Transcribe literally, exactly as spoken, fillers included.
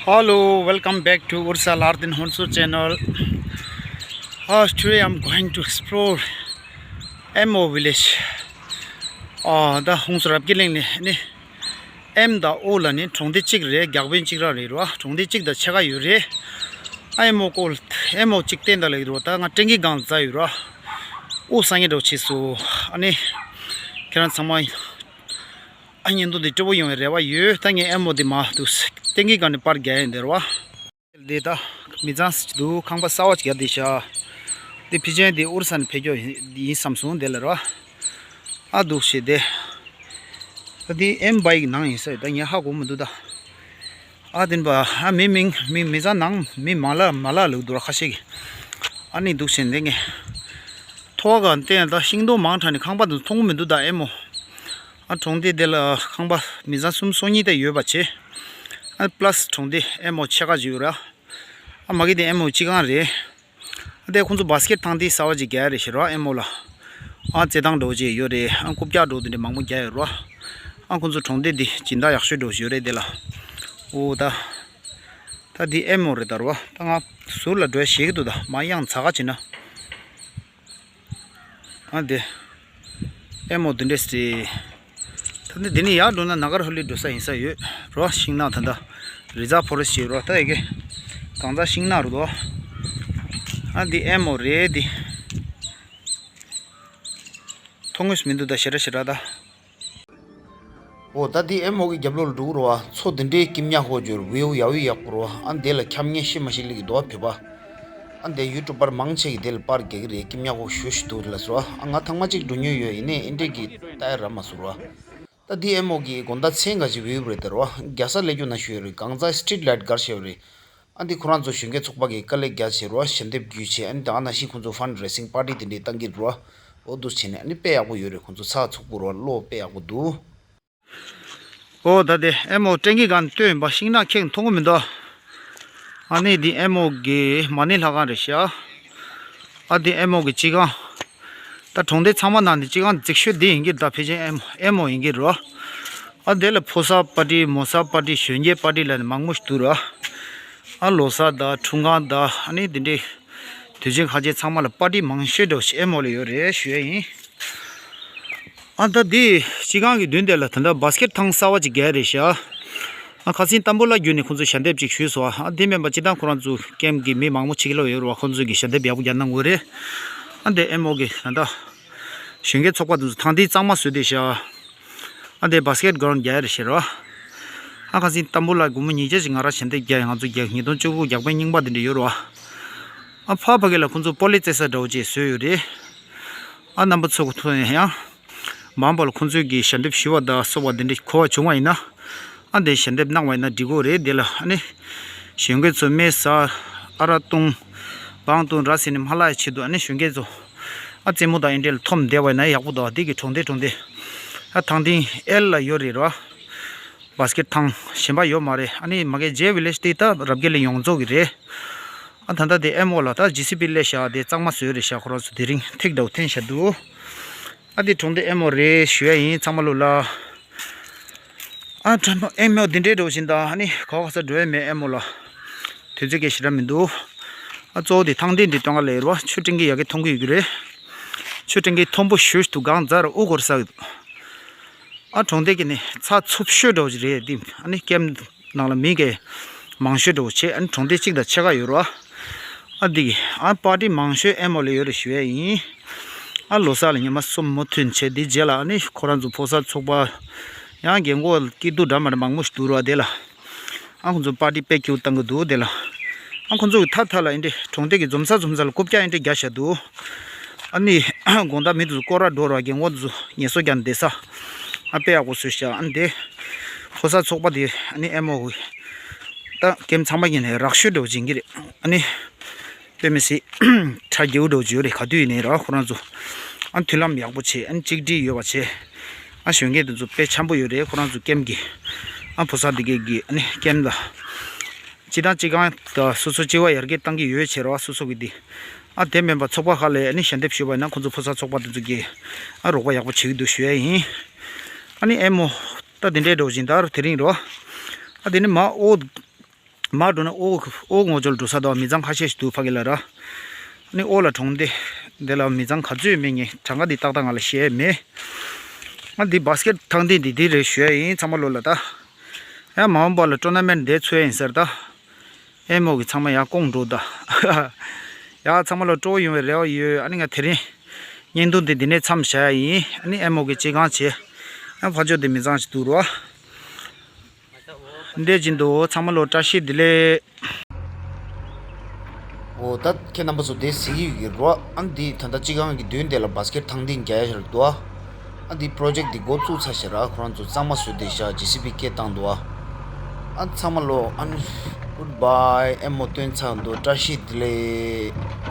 Hello, welcome back to Ursa Lardin Honsu channel. Uh, today I'm going to explore M O village. Uh, the Hongsu Rabgiling ni, ni M དང O ལ་ནི་གྲོང་སྡེ་གཅིག་རེད། རྒྱག་དཔོན་གཅིག་རང་རེད་རོ། གྲོང་སྡེ་གཅིག་དང་ཕྱེད་ཀ་ཡོད་རེད། ཨ་M O སྐོར་M O གཅིག་བསྟན་ད་ལ་ཡོད་རོ། ད་ང་ཀྲེང་གི་སྒང་འཛེགས་ཡོད་རོ། ཨོ་སང་ངེ་འགྲོ་ཆེ་སོ། ཨ་ནི་ཁྱེད་རང་ཚང་མ་ཨ་བརྙན་ཐུང་འདི་སྤྲོ་པོ་ཡོང་བའི་རེ་བ་ཡོད། ད་ངས་M O འདི་མ་འདུག་ཀྲེང་གི་སྒང་ནས་པར་རྒྱག་ཡིན་འདི་རོ། འདི་ད་མི་ཚང་འདུག་ཁང་པ་གསར་པ་ཅིག་རྒྱབ་བསྡད་ཤག་འདི་ཕལ་ཆེར་འདི་ཨོ་རི་ས་ནས་ཕེབས་རྒྱུ་ཡིན་བསམ་སོང་འདི་ལ་རོ། ཨ་འདུག་ཞེས་དེ། ད་འདི་M bike ནང་ཡིན་ས་ཡོད། ད་ངས་ཧ་གོ་མི་འདུག་ད། ཨ་དེན་པ་ཨ་མི་མིང་མི་མི་ཚང་ནང་མི་མ་ལ་མ་ལ་ལུག་འདུག་ར་ཁ་ཤས་ཀྱི། ཨ་ནི་འདུག་ཞེས་འདི་ངས་ཐོག་ག་བལྟས་ད་ཤིང་སྡོང་མང་དྲགས་ནས་ཁང་པ་འདི་མཐོང་གི་མི་འདུག་ད་M O། ཨ་གྲོང་སྡེ་དེ་ལ་ཁང་པ་མི་ཚང་གསུམ་སོ་གཉིས་དེ་ཡོད་པ་བྱས། ཨ་པ་ལ་སི་གྲོང་སྡེ་M O ཕྱེད་ཀ་ཅིག་ཡོད་ར། ཨ་མ་གི་དེ་M O སྤྱི་ཁང་རེད། ཨ་དེ་ཁོང་ཚོ་བཱ་སི་ཀེད་ཐང་དེ་གསར་པ་ཅིག་རྒྱག་ཡ་རེད་ཤག་རོ། M O ལ། ཨ་རྩེད་ཐང་འདྲ་བོ་ཅིག་ཡོད་རེད། ཨ་རྐུབ་བཀྱག་འདྲ་བོ་དེ་འདྲ་མང་པོ་རྒྱག་ཡོད་རོ། ཨ་ཁོང་ཚོ་གྲོང་སྡེ་འདི་སྦྱིན་བདག་ཡག་ཤོས་འདྲ་བོ་ཞིག་ཡོད་རེད་དེ་ལ། ཨོ་ད། ད་འདི་M O རེད་ད་རོ། ད་ང་ཟུར་ལ་འགྲོ་ཡ་ཞེད་ཀྱི་འདུག་ད་མ་གཡང་ཚ་ག་བྱེད་ན། ཨ་དེ། M O འདི་འདྲས་རེད། ད་ནི་འདི་ནས་ཡར་འགྲོ་ན་ནཱ་གར་ཧོ་ལི་འགྲོ་ས་ཡིན་ས་ཡོད་རོ། ཤིང་ནགས་ད་ལྟ་རི་ཛར་ཕོ་རེ་སི་ཊི་ཡོད་རོ། ད་ཡ་གི་གང་ཚ་ཤིང་ནགས་རུ་དོ། ཨ་འདི་M O རེད་འདི། མཐོང་ངོས་མི་འདུག་ད་ཞེ་དྲག་ཞེ་དྲག་ད། ཨོ་ད་འདི་M O གི་རྒྱབ་ལོགས་ལ་འགྲོ་གི་རོ་བ། མཚོ་འདི་འདྲའི་སྐྱིད་ཉག་ཧོ་འབྱོར་བེའུ་ཡ་བེའུ་ཡག་པོ་རོ། ཨ་འདི་ལ་འཁྱམ་ངེས་ཤི་མ་ཤི་ལི་གི་དོ་བ་ཕེབས་པ། ཨ་འདི་ཡུ་ཊུབ་པར་མང་ཆེ་གི་དེ་ལ་པར་རྒྱག་གི་རེད། སྐྱིད་ཉག་ཧོ་ཞུ་ཞུ་འདུག་ལ་སོ། ཨ་ང་ཐེངས་མ་གཅིག་འགྲོ་མྱོང་ཡོད། ཡིན་ནའི་ཨེ་འདྲས་གི་ལྟ་ཡ་རག་མ་སོང་རོ། ད་འདི་M O གི་དགོང་དག་མཚན་ག་ཅིག་བེའུ་རེད་དེ་རོ། རྒྱ་ས་ལས་རྒྱུ་ན་ཞུ་ཡ་རེད། གང་ཚ་སི་ཊི་རི་ཊི་ལའིཊ་སྒར་ཞེས་པ་རེད། ཨ་འདི་ཁོ་རང་ཚོ་གཞོན་སྐྱེས་ཚོགས་པ་གི་དཀའ་ལས་རྒྱ་ཆེ་རོ། ཞལ་འདེབས་བརྒྱུད་བྱས་ཨ་ནི་ད་ག་ནང་བཞིན་ཁོང་ཚོ་ཕན་རེ་སིང་པར་ཊི་དེ་འདྲའི་བཏང་གི་རོ། འོ་འདུག་བྱས་ནས་ཨ་ནི་དཔེ་ཡག་པོ་ཡོད་རེད། ཁོང་ཚོ་ཚགས་ཚུད་པོ་རོ། བློ་དཔེ་ཡག་པོ་འདུག་ཨོ་ད་དེ་M O ཀྲེང་གི་སྒང་སྟོན་པ་ཤིང་ནགས་ཁེངས་མཐོང་གི་མི་འདུག་ཨ་ནི་འདི་M O གི་མ་ཎི་ལྷ་ཁང་རེད་ཤག་ཨ་འདི་M O གི་སྤྱི་ཁང་། ད་གྲོང་སྡེ་ཚང་མ་ནང་འདི་སྤྱི་ཁང་རྫིག་ཤོས་འདི་ཡིན་གྱི་རེད། ད་ཕལ་ཆེར་M M O ཡིན་གྱི་རེད། ཨ་དེ་ལ་ཕོ་གསར་པར་ཊི་མོ་གསར་པར་ཊི་གཞོན་སྐྱེས་པར་ཊི་ལ་ནི་མང་པོ་ཞིག་འདུག་ར། ཨ་ལོ་གསར་དང་འཁྲུངས་སྐར་དང་ཨ་ནི་དེ་འདྲའི་དུས་ཆེན་ཁ་ཆེ་ཚང་མ་ལ་པར་ཊི་མང་ཤོས་འདྲ་བོ་ཞིག་M O ལ་ཡོད་རེད་ཞུ་ཡ་ཡིན། ཨ་ད་འདི་སྤྱི་ཁང་གི་མདུན་དེ་ལ་ད་ལྟ་བཱ་སི་ཀེད་ཐང་གསར་པ་ཅིག་རྒྱག་རེད་ཤག་ཨ་ཁ་སང་ཏམ་བུ་ལ་བརྒྱུད་ནས་ཁོང་ཚོས་ཞལ་འདེབས་ཅིག་ཞུས་སོང་། ཨ་དེ་མིན་པ་སྤྱི་བཏང་ཁོ་རང་ཚོ་ཀེམ་གི་མི་མང་པོ་ཕྱི་ལོགས་ཡོད་རེད་བ། ཁོང་ཚོས་ཀྱི་ཞལ་འདེབས་ཡག་པོ་རྒྱག་གནང་དགོས་རེད། ཨ་འདི་M O གི་ད་ལྟ་གཞོན་སྐྱེས་ཚོགས་པ་དེ་ཚོ་ཐང་དེའི་གཙང་མ་བཟོས་བསྡད་ཤག་ཨ་འདི་བཱ་སི་ཀེད་གྲོན་རྒྱག་ཡ་རེད་ཤག་ར། ཨ་ཁ་སང་ཏམ་བུ་ལ་སྒོར་མོ་ཉིས་བརྒྱ་ཞིག་ང་རང་ཞལ་འདེབས་རྒྱག་ཡ། ང་ཚོ་རྒྱག་ཉིས་སྟོང་བཅུ་དགུ་རྒྱག་དཔོན་རྙིང་པ་འདི་འདྲ་ཡོད་རེད་བ། ཨ་ཕ་ཕ་གི་ལ་ཁོང་ཚོ་པོ་ལི་རྩེ་ས་འདྲ་བོ་ཅིག་བཟོས་ཡོད་རེད། ཨ་རྣམ་པ་ཚོ་གི་ཐོག་ནས་ཡང་མང་པོ་ལ་ཁོང་ཚོས་ཀྱི་ཞལ་འདེབས་ཞུ་བ་དང་སོགས་པ་འདི་འདྲ་གོ་བ་བྱུང་བ་ཡིན་ན། ཨ་འདི་ཞལ་འདེབས་གནང་བ་ཡིན་ན་འགྲིག་གོ་རེད། འདི་ལ་ཨ་ནི་གཞོན་སྐྱེས་ཚོ་སྨན་ཟ། ཨ་རག་བཏུང་། བང་བཏུང་ར་ཟེར་ནས་མ་ལྷག་ཡ་ཆེད་དུ་ཨ་ནི་གཞོན་སྐྱེས་ཚོ་ཨ་རྩེད་མོ་དང་ཨེ་འདྲས་ལ་འཐོམ་བསྡད་པ་ཡིན་ན་ཡག་པོ་འདུག་འདི་གི་གྲོང་སྡེ་གྲོང་སྡེ་ཨ་ཐང་སྟེང་ཨེལ་ལ་ཡོད་རེད་ར། བཱ་སི་ཀེད་ཐང་གཞན་པ་ཡོད་མ་རེད། ཨ་ནི་མ་གི་ཇེ་ཝི་ལེཇ་དེ་ད་རབ་རྒྱས་གླིང་ཡོངས་རྫོགས་ཀྱི་རེད། ཨ་ད་ལྟ་དེ་ཨེམ་ཨོ་ལ་ད་ཇི་སི་པི་སླེབས་ཤག་དེ་གཙང་མ་བཟོས་རེད་ཤག་ཁོ་རང་ཚོ་དེ་རིང་ཐིག་འདྲ་བོ་འཐེན་བཞག་འདུག་ཨ་དེ་གྲོང་སྡེ་ཨེམ་ཨོ་རེད་ཞུ་ཡ་ཡིན་ཚང་མ་ལོ་ལ། ཨ་ཁྲམ་ཨེམ་ཨོ་དེ་འདྲའི་འགྲོ་བཞིན་ད་ཨ་ནི་ག་བ་ག་ས་འགྲོ་ཡ་མེད་ཨེམ་ཨོ་ལ། དུས་ཚོད་སྐད་ཞེ་དྲག་མི་འདུག་ཨ་གཙོ་བོ་དེ་ཐང་སྟེང་འདི་སྟོན་ག་ལས་རོ། ཆུ་སྤྲིན་གི་ཡ་གི་མཐོང་གི་ཡོད་ཀྱི་རེད། ཆུ་སྤྲིན་གི་མཐོན་པོ་ཞུ་ཞུ་དུ་གང་ཛ་ར་དབུ་སྐོར་ས་ཡོད། ཨ་གྲོང་སྡེ་གི་ནི་ཚ་འཚུབ་ཤོས་འགྲོ་གི་རེད་འདི་ཨ་ནི་ཀེམ་ནང་ལ་མི་གས་མང་ཤོས་འགྲོ་བྱས་ཨ་ནི་གྲོང་སྡེ་གཅིག་དང་ཕྱེད་ཀ་ཡོད་རོ། ཨ་འདི་གི་ཨ་པར་ཊི་མང་ཤོས་ཨེམ་ཨོ་ལ་ཡོད་རེད་ཞུ་ཡ་ཡིན། ཨ་ལོ་གསར་ལ་ཉི་མ་གསུམ་མུ་མཐུད་བྱས་འདི་རྗེས་ལ་ཨ་ནི་ཁོ་རང་ཚོ་ཕོ་གསར་ཚོགས་པ་ཡང་རྒན་གོག་སྐྱིད་སྡུག་འདྲ་མ་འདྲ་མང་པོ་ཞིག་འདུག་རོ་དེ་ལ། ཨ་ཁོ་ཚོ་པར་ཊི་དཔེ་སྐྱིད་པོ་བཏང་གི་འདུག་དེ་ལ། ཨ་ཁོ་ཚོ་གི་མཐའ་མཐའ་ལ་ཨེ་འདྲས་གྲོང་སྡེ་གི་འཛོམས་ས་འཛོམས་ས་ལ་རྐུབ་བཀྱག་ཨེ་འདྲས་རྒྱག་བཞག་འདུག་ཨ་ནི་དགོང་དག་མི་དེ་ཚོ་སྐོར་ར་འགྲོ་ར་རྒན་གོག་དེ་ཚོ་ངལ་གསོ་རྒྱག་བསྡད་ས། ཨ་དཔེ་ཡག་པོ་བཟོས་ཤག་ཨ་ནི་དེ་ཕོ་གསར་ཚོགས་པ་དེ་ཨ་ནི་ཨེམ་ཨོ་གི་ད་ཀེམ་ཚང་མ་ཡིན་ནའི་རག་ཤོས་འདྲ་བོ་ཅིག་ཡིན་གྱི་རེད། ཨ་ནི་དཔེ་མི་སྲིད་གྲ་རྒྱས་པོ་འདྲ་བོ་ཅིག་ཡོད་རེད། ག་དུས་ཡིན་ནའི་ར་ཁོ་རང་ཚོ་ཨ་མཐུན་ལམ་ཡག་པོ་བྱས་ཨ་ནི་གཅིག་སྒྲིལ་ཡོད་པ་བྱས། ཨ་གཞོན་སྐྱེས་དེ་ཚོ་དཔེ་འཆམ་པོ་ཡོད་རེད། ཁོ་རང་ཚོ་ཀེམ་གི་ཨ་ཕོ་གསར་དེ་གས་གི་ཨ་ནི་ཀེམ་ལ་སྤྱི་བཏང་སྤྱི་ཁང་དང་སོ་སོ་སྤྱི་པ་ཡར་རྒྱས་བཏང་གི་ཡོད་བྱས་ར་སོ་སོ་གི་དེ་ཨ་དེ་མིན་པ་ཚོགས་པ་ཁག་ལ་ཨ་ནི་ཞལ་འདེབས་ཞུས་པ་ཡིན་ན་ཁོ་ཚོ་ཕོ་གསར་ཚོགས་པ་དེ་ཚོ་གིས་ཨ་རོགས་པ་ཡག་པོ་བྱེད་ཀྱི་འདུག་ཞུ་ཡ་ཡིན། ཨ་ནི་ཨེམ་ཨོ་ད་དེ་འདྲའི་འགྲོ་བཞིན་ད་དེ་རིང་རོ། ཨ་དེ་ནི་མ་ཨོ། མར་འགྲོ་ན་ཨོ་ཨོ་ངོ་ཅོལ་འགྲོ་ས་དང་མི་ཚང་ཁ་ཤས་ཤིག་འདུག་ཕ་གི་ལ་ར། ཨ་ནི་ཨོ་ལ་གྲོང་སྡེ་འདི་ལ་མི་ཚང་ག་ཚོད་མེད་ངས་གྲངས་ཀ་འདི་ཏག་ཏག་ང་ལ་ཤེས་མེད། ང་འདི་བ་སི་ཀེ་ཊི་ཐང་འདི་འདི་འདི་རེད་ཞུ་ཡ་ཡིན། ཚང་མ་ལོ་ལ་ད་ཡང་མ་འོངས་པ་ལ་ཊོར་ན་མེན་ཊི་འདི་ཚོད་ཡིན་ཟེར་ད། ཨེ་མོ་གི་ཚང་མ་ཡང་སྐོང་འགྲོ་ད། ཡང་ཚང་མ་ལོ་སྤྲོ་ཡོང་བའི་རེ་བ་ཡོད། ཨ་ནི་ང་དེ་རིང་བརྙན་ཐུང་འདི་འདི་ནས་མཚམས་བཞག་ཡ་ཡིན། ཨ་ནི་ཨེ་མོ་གི་སྤྱི་ཁང་བྱས། ཨ་ཕ་ཇོ་འདི་མི་ཚང་ཞིག་འདུག་རོ། འདྲེ་བཞིན་དུ་ཚང་མ་ལོ་བཀྲ་ཤིས་བདེ་ལེགས། འོ་ད་ཁྱེད་རྣམ་པ་ཚོ་དེ་གཟིགས་ཡོད་ཀྱི་རོ། ཨ་འདི་ད་ལྟ་སྤྱི་ཁང་གི་མདུན་དེ་ལ་བ་སི་ཀེ་ཊི་ཐང་འདི་རྒྱ་ཡ་ཞིག་འདུག་ཨ་འདི་པྲོ་ཇེག་འདི་འགོ་བཙུགས་ཚར་ཤག་ར། ཁོ་རང་ཚོ་གཙང་མ་བཟོས་བསྡད་ཤག་ཇེ་སི་བི་སྐད་བཏང་འདུག་ཨ། ཨ་ཚང་མ་ལོ་ཨ་ནི་གུཌ་བྷའི། ཨེ་མོ་སྟོན་ཚར་འདུག་བཀྲ་ཤིས་བདེ་ལེགས།